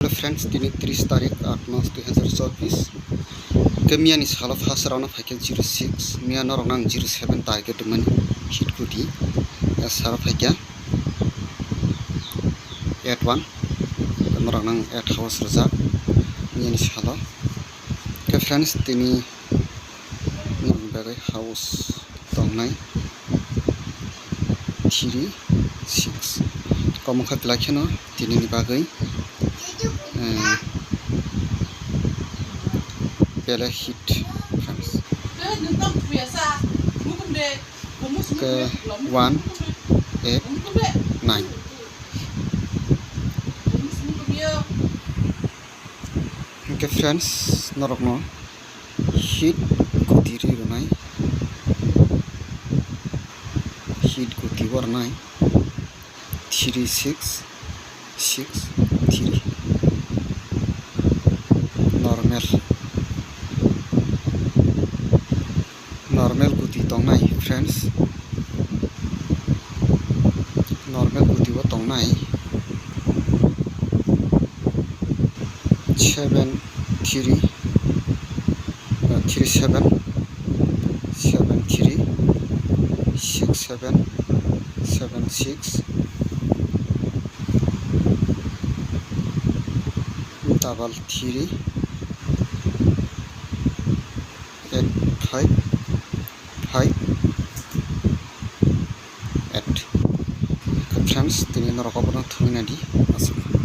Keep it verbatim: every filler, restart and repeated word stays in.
Hello friends, tini tris tarik aat mas dui hazar chobbish. Ke miya ni salo first round o phaikhe zero six, miya norok nang zero seven tai ke dumani hit kuti. Ya salo phaikhe eight one, ke norok nang eight house rwjak miya ni salo. Ke friends, tini nini bagwi house tongnai three six. Komo kha belai kheno tinini bagwi, eh, bele hit, friends. Ke one eight nine. Hingke friends, norokno hit kuti ri rwnai, hit kuti bo rwnai three six six three, normal. Normal kuti tongnai, friends. Normal kuti bo tongnai. Seven three, uh, three seven, seven three, six seven, seven six, double three, eight five five eight. Friends, tini norok obono thwngwi naidi, aswk.